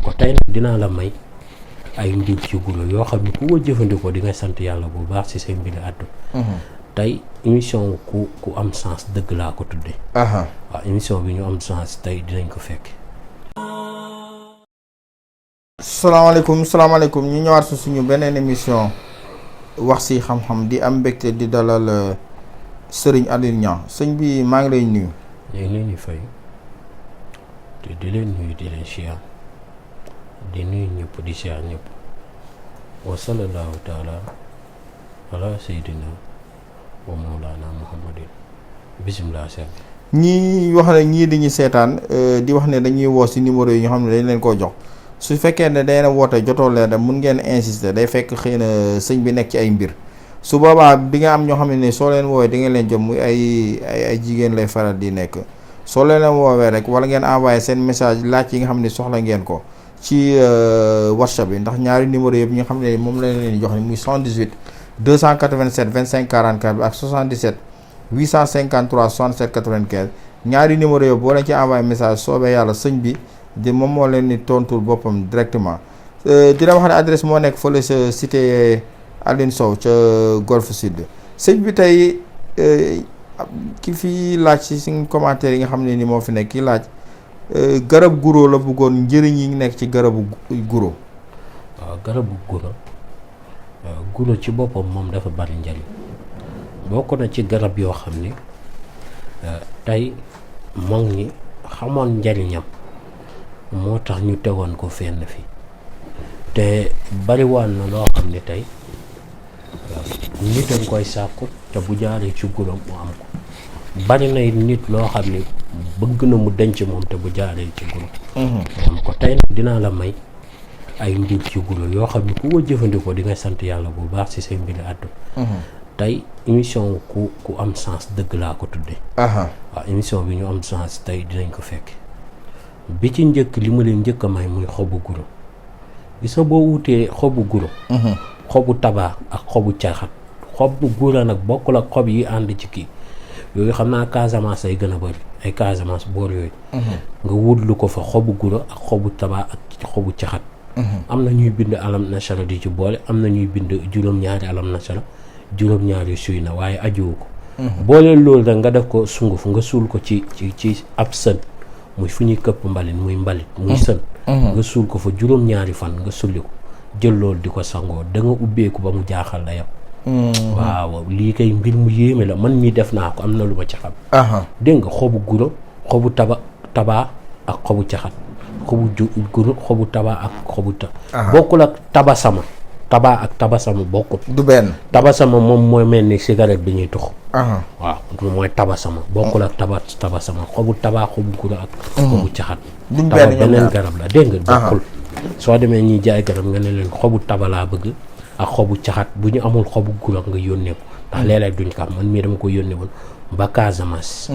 ko tey nag dinaa la may ay mbir ci guro yoo xam ne ku ko jëfandikoo di nga sant yàlla bu baax ci seen mbiri àdduna. tey émission ku am sens dëgg laa ko tuddee. waaw émission bi ñu am sens tey dinañ ko fekk. salaamaaleykum ñu ñëwaat su suñu beneen émission wax ci xam-xam di am mbégte di dalal Serigne Alioune Niang sëñ bi maa ngi lay nuyu. ñu ngi leen di fay te di leen nuyu di leen siyaar di nuyu ñëpp di siyaar ñëpp wa sallallahu taala ala sayyidina wa mawlana muhammadin bismillah seet ñii wax ne ñii di ñu seetaan di wax ne dañuy woo ci numéro yi ñu xam ne dañ leen koo jox su fekkee ne day na woote jotoo leen dem mun ngeen insister day fekk xëy na sëñ bi nekk ci ay mbir su boobaa di nga am ñoo xam ne soo leen woowee di ngeen leen jot muy ay jigéen lay faral di nekk soo leen woowee rek wala ngeen envoyé seen message laaj yi nga xam ne soxla ngeen ko ci WhatsApp bi ndax ñaari numéro yëpp ñi nga xam ne moom lañ leen jox ni muy 78 287 25 44 bi ak 77 853 67 95 ñaari numéro yëpp boo leen ci envoyé message soobee yàlla sëñ bi di moom moo leen di tontul boppam directement dina wax ne adresse moo nekk fële sa cité Aline Sow ca Golf Sud sëñ bi tey ki fi laaj ci suñ commentaire yi nga xam ne ni moo fi nekk ki laaj garab guro la bëggoon njëriñ yi nekk ci garabu guro. waaw garabu guro ci boppam moom dafa bari njëriñ bokk na ci garab yoo xam ni tey mag ñi xamoon njëriñam moo tax ñu tegoon ko fenn fi te bariwaan na loo xam ne tey nit a koy sàkku te bu jaaree ci guro mu am ko bari na nit loo xam ne bëgg na mu denc moom te bu jaaree ci guro mu am ko tey nag dinaa la may ay mbir ci guro yoo xam ne ku ko jëfandikoo di nga sant yàlla bu baax ci seen mbiri àdduna. tey émission ku am sens dëgg laa ko tuddee. waaw émission bi ñu am sens tey dinañ ko fekk bi ci njëkk li ma leen njëkk a may muy xobu guro gis nga boo wutee xobu guro xobu tabac ak xobu caxat xobu guro nag bokkul ak xob yi ànd ci kii yooyu xam naa Casamance ay gën a bëri ay Casamance boor yooyu nga wutlu ko fa xobu guro ak xobu tabac ak xobu caxat am na ñuy bind alam nasara di ci boole am na ñuy bind juróom-ñaari alam nasara juróom-ñaari suy na waaye ajuwu ko boole loolu rek nga def ko sunguf nga suul ko ci ab sën muy fu ñuy këpp mbalit muy muy sën nga suul ko fa juróom-ñaari fan nga sulli ko jël loolu di ko sangoo da nga ubbeeku ba mu jaaxal la yow. waaw lii kay mbir mu yéeme la man mii def naa ko am na lu ma ci xam. dégg nga xobu guro xobu taba ak xobu caxat guro xobu taba ak xobu bokkul ak tabasama taba ak tabasama bokkul. du benn tabasama moom mooy mel ni cigarette bi ñuy tux. waaw mooy tabasama bokkul ak tabasama xobu taba xobu guro ak xobu caxat. duñ taba beneen garab la dégg nga bokkul. soo demee ñuy jaay garab nga ne leen xobu taba laa bëgg ak xobu caxat bu ñu amul xobu guro nga yónnee ko ndax léeg-léeg duñ ko am man mii dama ko yónnee woon ba Casamance.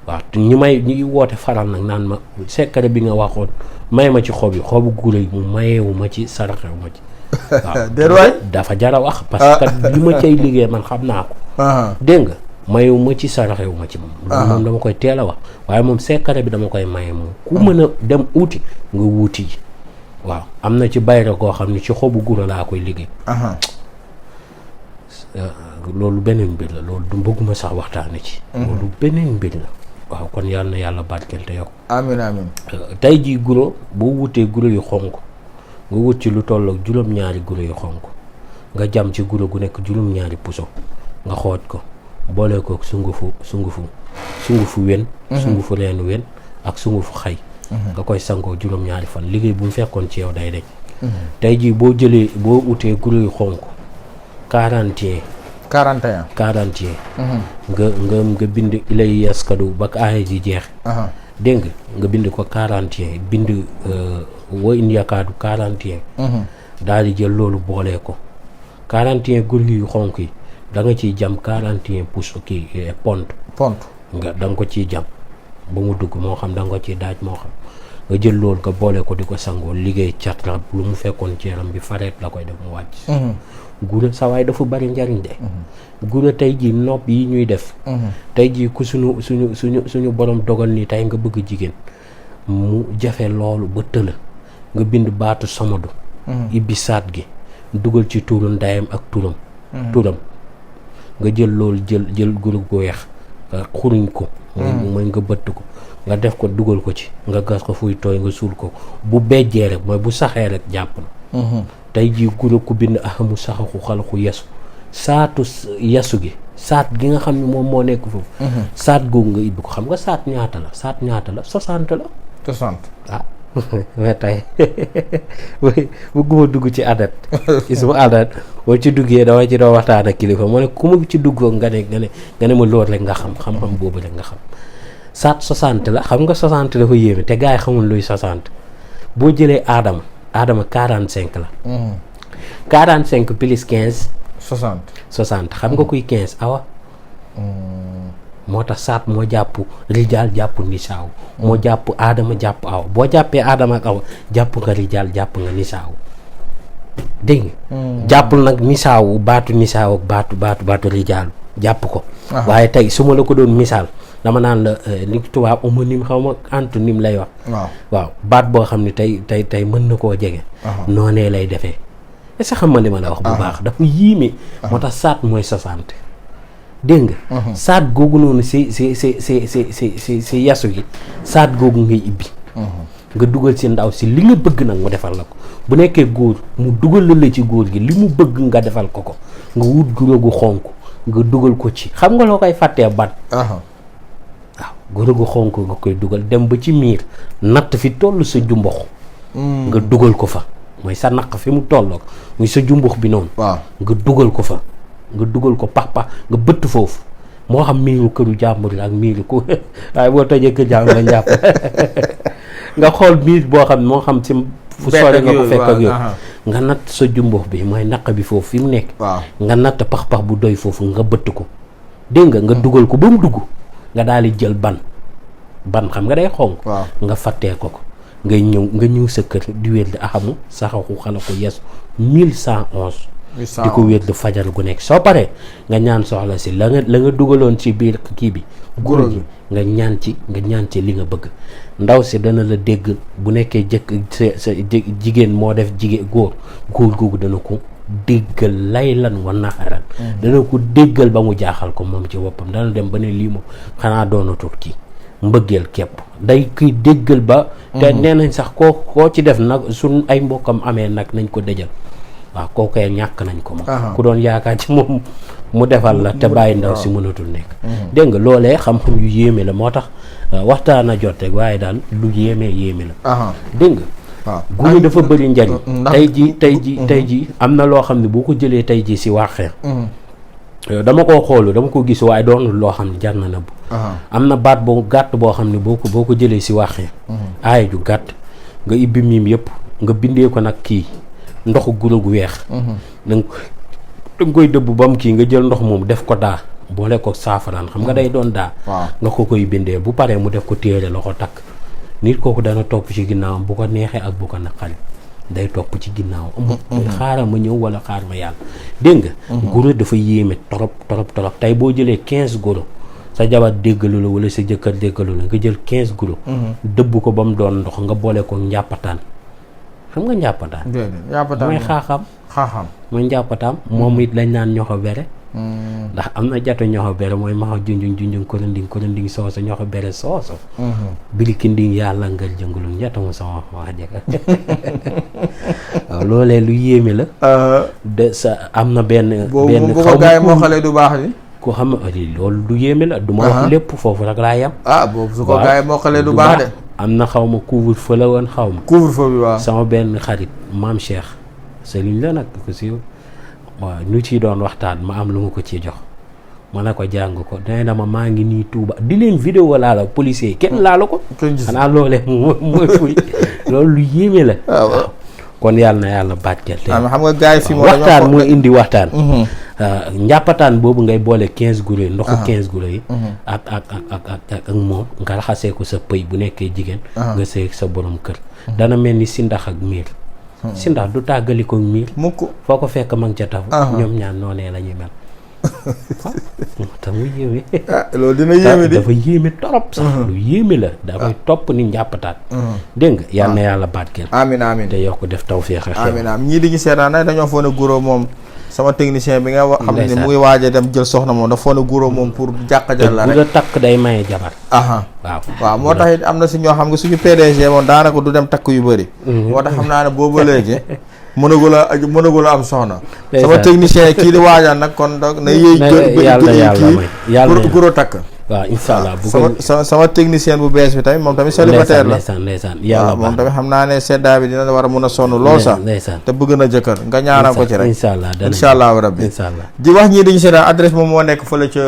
waaw te ñi woote faral nag naan ma secret bi nga waxoon may ma ci xob yi xobu guro yi mu mayeewu ma ci saraxewu ma ci. waaw dafa jara wax parce que li ma cay liggéey man xam naa ko. dégg nga mayewu ma ci saraxewu ma ci moom. loolu moom dama koy teel a wax waaye moom secret bi dama koy maye moom ku mën a dem uuti nga wuuti ji. waaw am na ci bayra koo xam ne ci xobu guro laa koy liggéey. loolu beneen mbir la loolu du bëgguma sax waxtaane ci. loolu beneen mbir la. waaw kon yal na yàlla barkeel te yokk. amiin amiin. tey jii guro boo wutee guro yu xonk nga wut ci lu toll ak juróom-ñaari guro yu xonk nga jam ci guro gu nekk juróom-ñaari puso nga xooj ko boole ko sungufu wen. sungufu reenu wen ak sungufu xay. nga koy sangoo juróom-ñaari fan liggéey bu mu fekkoon ci yow day deñ tey jii boo utee guro yu xonk 41 nga bind ilay yaskadu ba aaya ji jeex dégg nga bind ko 41 bind wo in yakaadu 41 daal di jël loolu boolee ko 41 guro yu xonk yi da nga ciy jam 41 pouce kii pont nga da nga ko ciy jam ba mu dugg moo xam da nga ko ciy daaj moo xam nga jël loolu nga boole ko di ko sangoo liggéey cat la lu mu fekkoon ci yaram bi fareet la koy def mu wàcc. gura sa waay dafa bari njariñ de. gura tey jii nopp yi ñuy def. tey jii ku suñu borom dogal ni tey nga bëgg jigéen mu jafe loolu ba tëla nga bind baatu Samadu ibbi saat gi dugal ci turu ndeyam ak turam nga jël loolu jël guro gu weex xuruñ ko mooy nga bëtt ko nga def ko dugal ko ci nga gas ko fuy tooy nga suul ko bu bejjee rek mooy bu saxee rek jàpp na tey jii guro ku bind ahamu saxaxu xalaxu yesu saatu yesu gi saat gi nga xam ne moom moo nekk foofu saat googu nga ibbi ko xam nga saat ñaata la 60 la 60 ah mais tey bëgguma dugg ci adat ci suma adat boo ci duggee dama ci doo waxtaan ak kilifa mu ne ku ma ci duggoo nga ne ma lool rek nga xam boobu rek nga xam saat 60 la xam nga 60 dafa yéeme te gars yi xamul luy 60 boo jëlee aadama 45 la 45 plus 15 60 xam nga kuy 15 awa moo tax saat moo jàpp rijaal jàpp nisaaw moo jàpp aadama jàpp aw boo jàppee aadama ak aw jàpp nga rijaal jàpp nga nisaaw dégg nga jàppul nag nisaawu baatu nisaaw ak baatu rijaal jàpp ko waaye tey su ma la ko doon misaal dama naan la li tubaab homonyme xaw ma antonyme lay wax waaw baat boo xam ne tey mën na koo jege noonee lay defee est-ce que xam nga li ma la wax bu baax dafa yiime moo tax saat mooy 60 dégg nga saat googu noonu si yasu gi saat googu ngay ibbi nga dugal ci ndaw si li nga bëgg nag mu defal la ko bu nekkee góor mu dugal la ci góor gi li mu bëgg nga defal ko nga wut guro gu xonk nga dugal ko ci xam nga loo koy fàttee bat waaw guro gu xonk nga koy dugal dem ba ci miir natt fi toll sa jumbox nga dugal ko fa mooy sa naq fi mu tolloog muy sa jumbox bi noonu nga dugal ko fa nga dugal ko pax nga bëtt foofu moo xam miiru këru jàmbur ak miiru ko waaye boo tojee kër jàmbur nga jàpp nga xool miir boo xam moo xam ci fu sore nga ko fekk ak yow nga natt sa jumbox bi mooy naq bi foofu fi mu nekk nga natt pax bu doy foofu nga bëtt ko dégg nga dugal ko ba mu dugg nga daal di jël ban xam nga day xonk nga fattee ko nga ñëw sa kër di wér di axamu saxaxu xalaxu yesu 1111 di ko wér di fajar gu nekk soo paree nga ñaan soxla si la nga dugaloon ci biir kii bi guro gi nga ñaan ci li nga bëgg ndaw si dana la dégg bu nekkee sa jigéen moo def góor googu dana ko déggal laylan wa naharan dana ko déggal ba mu jaaxal ko moom ci boppam dana dem ba ne lii moom xanaa doonatul kii mbëggeel képp day kiy déggal ba te nee nañ sax koo ci def nag suñ ay mbokkam amee nag nañ ko dëjal waaw kookoy ñàkk nañ ko moom ku doon yaakaar ci moom mu defal la te bàyyi ndaw si mënatul nekk dégg nga loolee xam-xam yu yéeme la moo tax waxtaan a jot rek waaye daal lu yéeme la dégg nga guro dafa bëri njariñ tey ji am na loo xam ne boo ko jëlee tey ji si waxee dama ko gis waaye doonul loo xam ne jar na nëbb am na baat boo gàtt boo xam ne boo ko jëlee si waxee aaya ju gàtt nga ibbi miim yëpp nga bindee ko nag kii ndoxu guro gu weex da nga koy dëbb ba mu kii nga jël ndox moom def ko daa boole ko saafaraan xam nga day doon daa nga ko koy bindee bu paree mu def ko téere loxo takk nit kooku dana topp ci ginnaawam bu ko neexee ak bu ko naqari day topp ci ginnaaw xaaral ma ñëw wala xaar ma yàlla dégg nga guro dafa yéeme torop tey boo jëlee 15 guro sa jabar déggalu la wala sa jëkkër déggalu la nga jël 15 guro dëbb ko ba mu doon ndox nga boole ko njàppataan xam nga njàppataan mooy xaaxam mooy njàppataan moom it lañ naan ñoxo bere ndax am na jato ñoxo bere mooy maxa junjung koronding sooso ñoxo bere sooso biliki nding yàlla ngal jëngulum jatamu sama wax jëkka waaw loolee lu yéeme la de sa am na benn bu ko gaay moo xale du baax ni ko xam loolu du yéeme la du ma wax lépp foofu rek laa yam boobu su ko gaay moo xale du baax de am na xaw ma couvre-feu la woon xaw ma couvre-feu bi waaw sama benn xarit maam Cheikh sëriñ la nag ko siiw waaw ñu ciy doon waxtaan ma am lu ma ko ci jox ma ne ko jàng ko nee na ma maa ngi nii Tuuba di leen vidéo laa la policier yi kenn laa la ko xanaa loolee mooy fuy loolu lu yéeme la kon yàlla na yàlla barkeel te xam nga gars yi fi waxtaan mooy indi waxtaan njàppataan boobu ngay boole 15 guro yi ndoxu 15 guro yi ak moom nga raxasee ko sa pëy bu nekkee jigéen nga sëy sa borom kër dana mel ni si ndax ak miir si ndax du tàggali ko miir mukk foo ko fekk mag ca tafu ñoom ñaan noonee la ñuy mel moo tax mu yéeme. ah loolu dina yéeme di dafa yéeme torop sax. lu yéeme la dafay topp ni njàppataat. dégg nga yal na yàlla barkeel. amiin amiin te yokk def tawféex ak amiin amiin ñii di ñu seetaan nag dañoo foog ne Guro moom sama technicien bi nga xam ne mu ngi waaj a dem jël soxna moom dafa foog ne Guro moom pour jàqajal la rek. bu la takk day maye jabar. waaw moo tax it am na si ñoo xam nga suñu PDG moom daanaka du dem takk yu bëri. moo tax xam naa ne boobu léegi mënagula am soxna. sama technicien kii di waajal nag kon donc na yéey yàlla pour Guro takk. waaw incha allah sama technicien bu bees bi tamit moom tamit célibataire la ndeysaan yàlla moom tamit xam naa ne seddaay bi dina war a mun a sonn lool sax te bëgg na jëkkër nga ñaanal ko ci rek incha allah rabbi di wax ñii dañu seetaan adresse moom moo nekk fële ca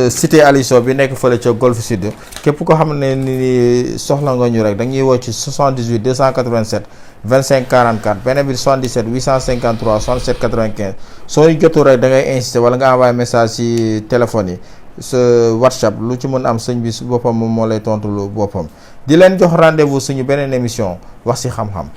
cité Aliso bi nekk fële ca Golf Sud képp ko xam ne ni soxla nga ñu rek dañuy woo ci 78 287 25 44 beneen bi 77 853 67 95 soo ñu jotul rek da ngay insister wala nga envoyé message ci téléphone yi sa WhatsApp lu ci mën am sëñ bi su boppam moom moo lay tontu lu boppam di leen jox rendez-vous suñu beneen émission wax ci xam-xam.